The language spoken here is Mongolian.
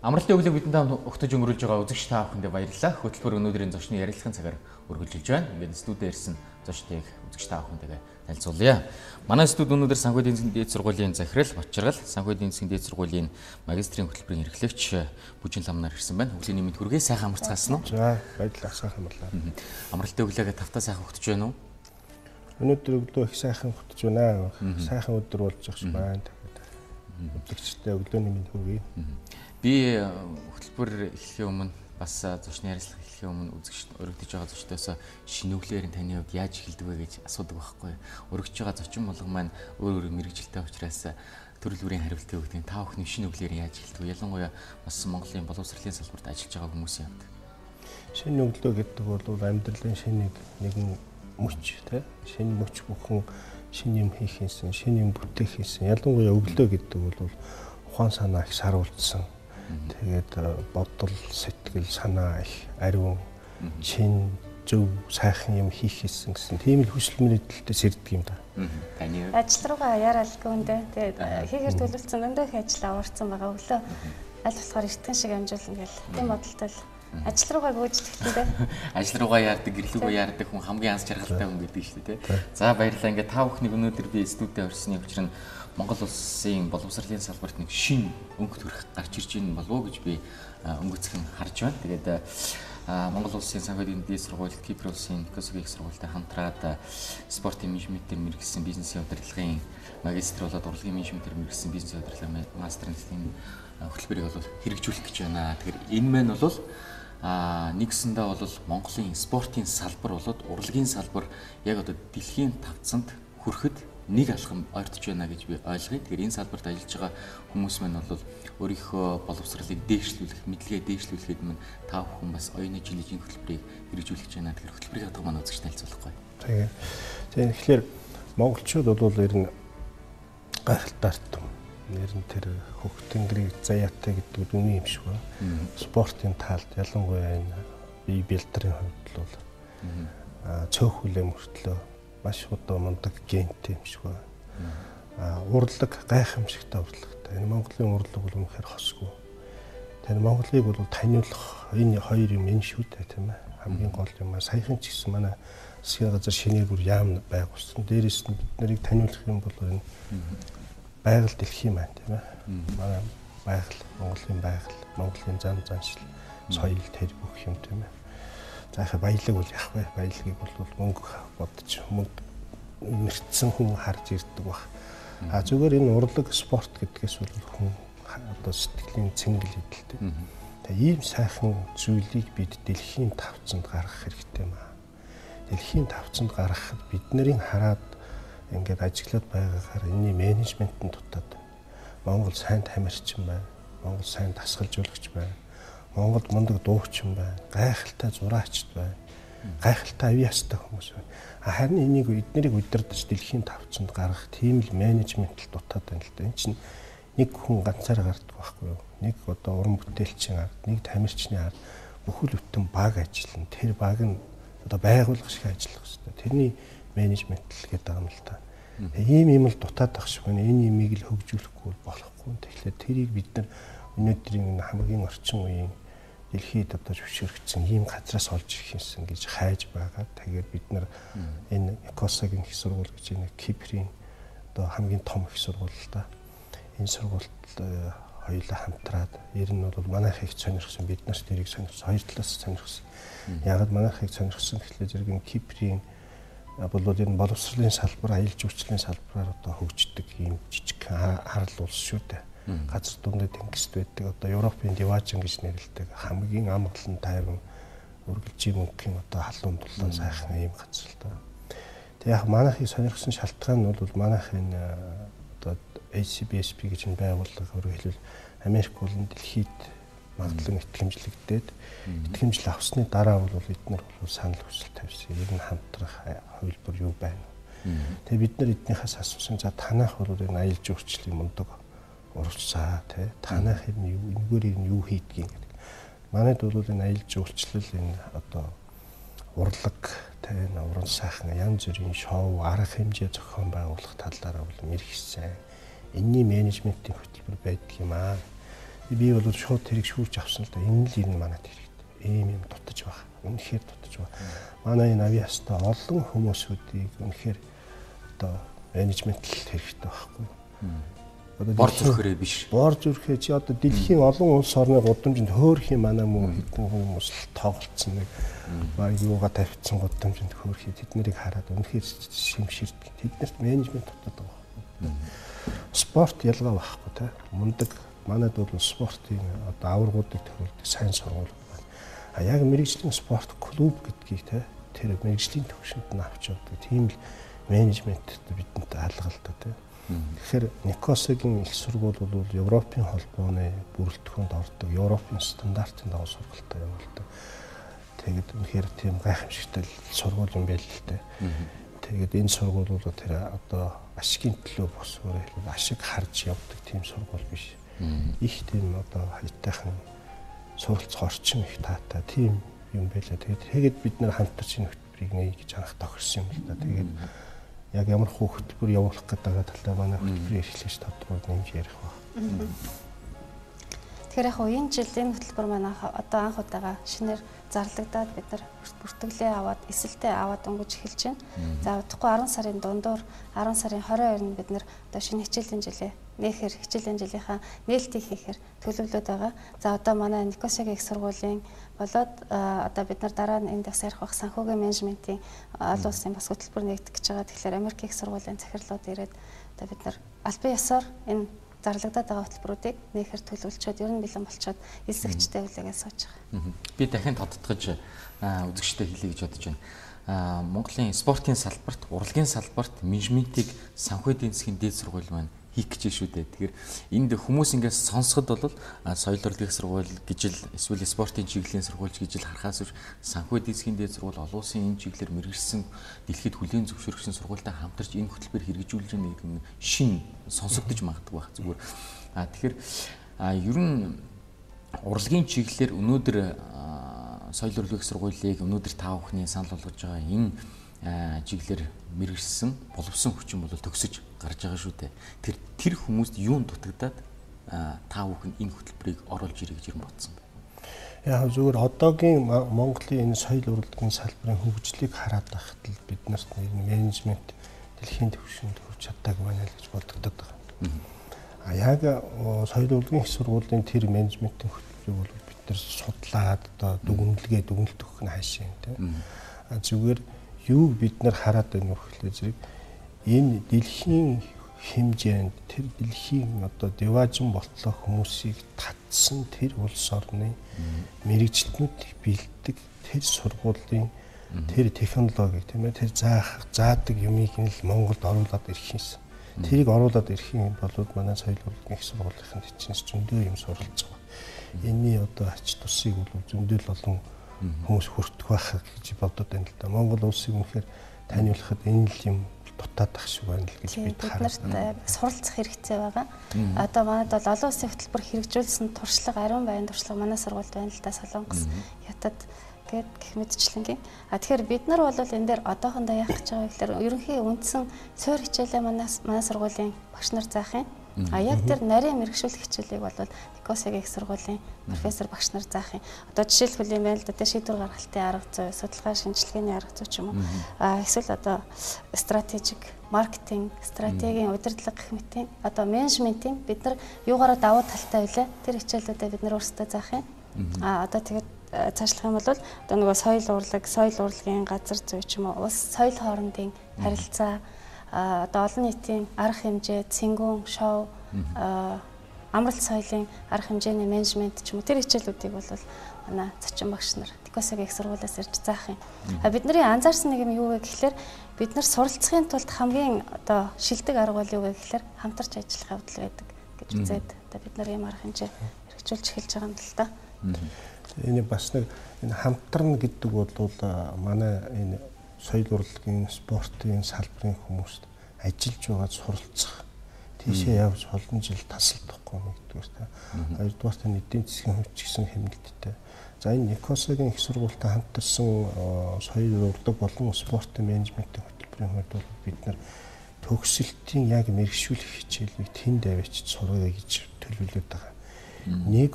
Амралтын өглөөг бидэнтэй өгтөж өнгөрүүлж байгаа үзэгч та бүхэндээ баярлалаа. Хөтөлбөр өнөөдрийн зочны ярилцлагын цагаар үргэлжилж байна. Ингээд студид ирсэн зочдыг үзэгч та бүхэндээ танилцуулъя. Манай студ өнөөдөр Санхүү эдийн засгийн дээд сургуулийн захирал Батжаргал, Санхүү эдийн засгийн дээд сургуулийн магистрийн хөтөлбөрийн эрхлэгч Бүжин ламнаар ирсэн байна. Өглөөний мэнд хүргэе, сайхан амарцгаасан уу? За, баярлалаа, сайхан амарлаа. Амралтын өглөөгээ тавтаа сайхан өгтөж байна уу? Өнөөдөр өглөө их сайхан өгтөж байна. Сайхан өдөр болж байгаа шиг байна. Үзэгчдээ өглөөний мэнд хүргэе. Би хөтөлбөр эхлэхийн өмнө бас зочны ярилцлага эхлэхийн өмнө үзэгч өргөдөж байгаа зочдоос шинэ өглөөр нь таны хувьд яаж эхэлдэг вэ гэж асуудаг байхгүй. Өргөж байгаа зочин болгон маань өөр өөр мэргэжилтэй учраас төрөл бүрийн хариултыг өгдөг. Та бүхний шинэ өглөөр яаж эхэлдэг вэ? Ялангуяа бас Монголын боловсролын салбарт ажиллаж байгаа хүмүүсийн хувьд. Шинэ өглөө гэдэг бол амьдралын шинэ нэгэн мөч, тэ? Шинэ мөч бүхэн шинэ юм хийх юмсан, шинэ юм бүтээх юмсан. Ялангуяа өглөө гэдэг бол ухаан санаа их саруулсан. Тэгээд бодол, сэтгэл, санаа их ариун, чин, зөв, сайхан юм хийх хийсэн гэсэн тийм л хүсэл мөрөөдөлтэй сэрдэг юм да. Таны ажил руугаа яаралгүй үндэ. Тэгээд хийхээр төлөвлөсөн өндөр их ажил аварсан байгаа. Өглөө аль болохоор эртхэн шиг амжуулна гэл тийм бодолтой л ажил руугаа гүйжлэхтэндээ. Ажил руугаа яардаг, гэрэл рүүгээ яардаг хүн хамгийн анс жаргалтай хүн гэдэг шүү дээ, тий. За баярлалаа. Ингээд та бүхнийг өнөөдөр би студид орсны учир нь Монгол улсын боловсролын салбарт нэг шин өнгө төрх гарч ирж байна болов уу гэж би өнгөцгөн харж байна. Тэгээд Монгол улсын Санхүү эдийн засгийн сургууль, Кипр улсын Никосогийн их сургуультай хамтраад спортын менежментээр мэргэсэн бизнесийн удирдлагын магистр болоод урлагийн менежментээр мэргэсэн бизнесийн удирдлагын мастерын хөтөлбөрийг бол хэрэгжүүлэх гэж байна. Тэгэхээр энэ маань бол нэгсэндээ бол Монголын спортын салбар болоод урлагийн салбар яг одоо дэлхийн тавцанд хүрэхэд нэг алхам ойртож байна гэж би ойлгоё. Тэгэхээр энэ салбарт ажиллаж байгаа хүмүүс маань бол өөрийнхөө боловсролыг дээшлүүлэх, мэдлэгээ дээшлүүлэхэд мань та бүхэн бас оюуны жилийн хөтөлбөрийг хэрэгжүүлэх гэж байна. Тэгэхээр хөтөлбөрийн хадга маань үзэгч танилцуулахгүй. Тэгээ. Тэгэхээр монголчууд бол ер нь гайхалтай арт юм. Нэр нь тэр хөх тэнгэрийг заяатай гэдэг үнэн юм шиг байна. Спортын талд ялангуяа энэ бие бэлтрийн хувьд л бол цөөх хүлээн мөртлөө маш одоо мундаг гентэй юм шиг байна. Урлаг гайхамшигтай урлагтай. Энэ Монголын урлаг бол үнэхээр хосгүй. Тэр Монголыг бол таниулах энэ хоёр юм энэ шүү дээ, тийм ээ. Хамгийн гол юм аа саяхан ч гэсэн манай засгийн газар шинээр бүр яам байгуулсан. Дээрээс нь бид нарыг таниулах юм бол энэ байгаль дэлхийн маань, тийм ээ. Манай байгаль, Монголын байгаль, Монголын зам заншил, соёл тэр бүх юм, тийм ээ. За яхаа баялаг бол яах вэ? Баялагийг бол мөнгө бодож мөнгө мэрцсэн хүн харж ирдэг баг. А зүгээр энэ урлаг спорт гэдгээс бол хүн одоо сэтгэлийн цэнгэл хэдэлтэй. Тэгээ ийм сайхан зүйлийг бид дэлхийн тавцанд гаргах хэрэгтэй юм аа. Дэлхийн тавцанд гаргахад бид нарын хараад ингээд ажиглаад байгаагаар энэний менежмент нь дутаад байна. Монгол сайн тамирчин байна. Монгол сайн дасгалжуулагч байна. Монголд мундаг дуучин байна, гайхалтай зураачд байна, гайхалтай авьяастай хүмүүс байна. Харин энийг эднэрийг удирдах дэлхийн тавцанд гаргах тийм л менежмент л дутаад байна л да. Энэ чинь нэг хүн ганцаараа гардаг байхгүй юу? Нэг одоо уран бүтээлчийн ард, нэг тамирчны ард бүхэл бүтэн баг ажиллана. Тэр баг нь одоо байгууллага шиг ажиллах хэрэгтэй. Тэрний менежмент л гэдэг юм л та. Ийм юм л дутаад байх шиг байна. Энэ имийг л хөгжүүлэхгүй болохгүй. Тэгэхээр тэрийг бид нар өнөөдрийн хамгийн орчин үеийн дэлхийд одоо зөвшөөрөгдсөн ийм газраас олж ирэх юмсан гэж хайж байгаа. Тэгээд бид нар энэ Никосогийн их сургууль гэж энэ Киприйн одоо хамгийн том их сургууль л да. Энэ сургуульд хоёулаа хамтраад ер нь бол манайхыг сонирхсан, бид нар тэрийг сонирхсан, хоёр талаас сонирхсан. Яагаад манайхыг сонирхсан гэхлээр зэрэг энэ Киприйн бол энэ боловсролын салбар, аялал жуулчлалын салбараар одоо хөгждөг ийм жижиг харал улс шүү дээ. Газар дундад тэнгист байдаг одоо Европын Диважин гэж нэрлэдэг хамгийн амгалан тайван үргэлжийн мөнхийн одоо халуун дулаан сайхан ийм газар л да. Тэг яг манайхыг сонирхсан шалтгаан нь бол манайх энэ одоо ACBSP гэж энэ байгууллага өөрөөр хэлбэл Америк болон дэлхийд магадлан итгэмжлэгдээд итгэмжил авсны дараа бол эднэр бол санал хүсэл тавьсан. Ер нь хамтрах хувилбар юу байна. Тэгээ бид нар эднийхээс асуусан. За танайх бол энэ аялал жуулчлалын мундаг урвцаа тий танайх юм юу энэгээр юм юу хийдгийг гэдэг. Манайд бол энэ аялал жуулчлал энэ одоо урлаг тий энэ уран сайхан янз бүрийн шоу арга хэмжээ зохион байгуулах талаараа бол мэрэгсэн. Энэний менежментийн хөтөлбөр байдаг юм аа. Би бол шууд тэрийг шүүрч авсан л да. Энэ л энэ манад хэрэгтэй. Ийм юм дутаж байгаа. Үнэхээр дутаж байгаа. Манай энэ авьяастай олон хүмүүсүүдийг үнэхээр одоо менежмент л хэрэгтэй байхгүй. Одоо бор зүрхээрээ биш. Бор зүрхээ чи одоо дэлхийн олон улс орны гудамжинд хөөрхий манай муу хэдэн хүмүүс л тоглолцсон нэг баг юугаа тавьчихсан гудамжинд хөөрхий тэд нарыг хараад үнэхээр шимширдэг. Тэднэрт менежмент дутаад байгаа байхгүй. Спорт ялгаа байхгүй те. Мундаг манайд бол спортын одоо аваргуудыг тохиолдог сайн сургууль байна. А яг мэрэгжлийн спорт клуб гэдгийг те тэр мэрэгжлийн төвшөнд нь авч явдаг. Тийм л менежмент бидэнт алга л да те. Тэгэхээр Никосогийн их сургууль бол Европын холбооны бүрэлдэхүүнд ордог, Европын стандартын дагуу сургалт явуулдаг. Тэгээд үнэхээр тийм гайхамшигтай сургууль юм байл л дээ. Тэгээд энэ сургууль бол тэр одоо ашигын төлөө бус өөрөөр хэлбэл ашиг харж явдаг тийм сургууль биш. Их тийм одоо хаятайхан суралцах орчин их таатай тийм юм байлаа. Тэгээд бид нэр хамтарч энэ хөтөлбөрийг нээе гэж анх тохирсон юм л да. Тэгээд яг ямар хөтөлбөр явуулах гэдэг талаар манай хөтөлбөрийн эрхлэгч тодорхой нэмж ярих ба. Тэгэхээр яг энэ жил энэ хөтөлбөр маань одоо анх удаага шинээр зарлагдаад бид нар бүртгэлээ аваад эсэлтээ аваад дөнгөж эхэлж байна. За удахгүй 10 сарын дундуур 10 сарын 22-нд бид нар одоо шинэ хичээлийн жилээ нээхээр хичээлийн жилийнхаа нээлтийг хийхээр төлөвлөд байгаа. За одоо манай Никосогийн их сургуулийн болоод одоо бид нар дараа нь энд бас ярих бах санхүүгийн менежментийн олон улсын бас хөтөлбөр нэгдэх гэж байгаа. Тэгэхээр Америк их сургуулийн захирлууд ирээд одоо бид нар албан ёсоор энэ зарлагдаад байгаа хөтөлбөрүүдийг нээхээр төлөвлөчөөд ер нь бэлэн болчоод элсэгчтэй хүлээгээд сууж байгаа. Би дахин тодтогч үзэгчтэй хэлье гэж бодож байна. Монголын спортын салбарт, урлагийн салбарт менежментийг санхүү эдийн засгийн дээд сургууль маань хийх гэж шүү дээ. Тэгэхээр энд хүмүүс ингээс сонсоход бол соёл урлагийн сургууль гэж л эсвэл спортын чиглэлийн сургууль гэж л харахаас биш санхүү эдийн засгийн дээд сургууль олон улсын энэ чиглэлээр мэргэжсэн дэлхийд хүлээн зөвшөөрөгдсөн сургуультай хамтарч энэ хөтөлбөр хэрэгжүүлж байна гэдэг нь шин сонсогдож магадгүй байх зүгээр. Тэгэхээр ер нь урлагийн чиглэлээр өнөөдөр соёл урлагийн сургуулийг өнөөдөр та бүхний санал болгож байгаа энэ чиглэлээр мэргэжсэн боловсон хүчин бол төгсөж гарч байгаа шүү дээ. Тэр хүмүүст юун дутагдаад та бүхэн энэ хөтөлбөрийг оруулж ирэх гэж юм бодсон бэ? Яг зүгээр одоогийн Монголын энэ соёл урлагийн салбарын хөгжлийг хараад байхад л бид нарт нэг менежмент дэлхийн түвшинд хүрч чадаагүй байна л гэж бодогдоод байгаа. А яг соёл урлагийн их сургуулийн тэр менежментийн хөтөлбөрийг бол бид нар судлаад одоо дүгнэлгээ дүгнэлт өгөх нь хайшаа юм тийм. А зүгээр юуг бид нар хараад байна вэ гэхлээр зэрэг энэ дэлхийн хэмжээнд тэр дэлхийн одоо деважин болтлоо хүмүүсийг татсан тэр улс орны мэрэгжилтнүүдийг бэлддэг тэр сургуулийн тэр технологиг тийм ээ тэр заадаг юмыг нь л Монголд оруулаад ирэх юмсан. Тэрийг оруулаад ирэх юм бол манай соёл урлагийн их сургуулийнханд чинь зөндөө юм суралцах байна. Энийний одоо ач тусыг бол зөндөө л олон хүмүүс хүртэх байх гэж бодод байна л да. Монгол улсыг үнэхээр таниулахад энэ л юм дутаад ах шиг байна л гэж бид хараад байна. Суралцах хэрэгцээ байгаа. Одоо манайд бол олон улсын хөтөлбөр хэрэгжүүлсэн туршлага, ариун баян туршлага манай сургуульд байна л да. Солонгос, Хятад гээд гэх мэтчлэнгийн. А тэгэхээр бид нар бол энэ дээр одоохондоо яах гэж байгаа вэ гэхээр ерөнхий үндсэн суурь хичээлээ манай сургуулийн багш нар заах юм. А яг тэр нарийн мэрэгшүүлэх хичээлийг бол Никосогийн их сургуулийн профессор багш нар заах юм. Одоо жишээлбэл юм байна л да, шийдвэр гаргалтын арга зүй, судалгаа шинжилгээний арга зүй ч юм уу. А эсвэл одоо стратегик маркетинг, стратегийн удирдлага гэх мэтийн одоо менежментийн бид нар юугаараа давуу талтай байлаа. Тэр хичээлүүдээ бид нар өөрсдөө заах юм. А одоо тэгээд цаашлах юм бол одоо нөгөө соёл урлаг, соёл урлагийн газар зүй ч юм уу, улс соёл хоорондын харилцаа, одоо олон нийтийн арга хэмжээ, цэнгүүн, шоу, амралт соёлын арга хэмжээний менежмент ч юм уу тэр хичээлүүдийг бол манай зочин багш нар Никосогийн их сургуулиас ирж заах юм. А бидний анзаарсан нэг юм юу вэ гэхлээр бид нар суралцахын тулд хамгийн одоо шилдэг арга бол юу вэ гэхлээр хамтарч ажиллах явдал байдаг гэж үзээд одоо бид нар ийм арга хэмжээ хэрэгжүүлж эхэлж байгаа юм л да. Энэ бас нэг энэ хамтарна гэдэг бол манай энэ соёл урлагийн, спортын салбарын хүмүүст ажиллаж байгаа суралцах, тийшээ явж олон жил тасалдахгүй нэгдүгээр та. Хоёрдугаар та эдийн засгийн хувьд ч гэсэн хэмнэлттэй. За энэ Никосогийн их сургуультай хамтарсан соёл урлаг болон спортын менежментийн хөтөлбөрийн хувьд бол бид нар төгсөлтийн яг мэрэгшүүлэх хичээлийг тэнд авчиж сургая гэж төлөвлөд байгаа. 1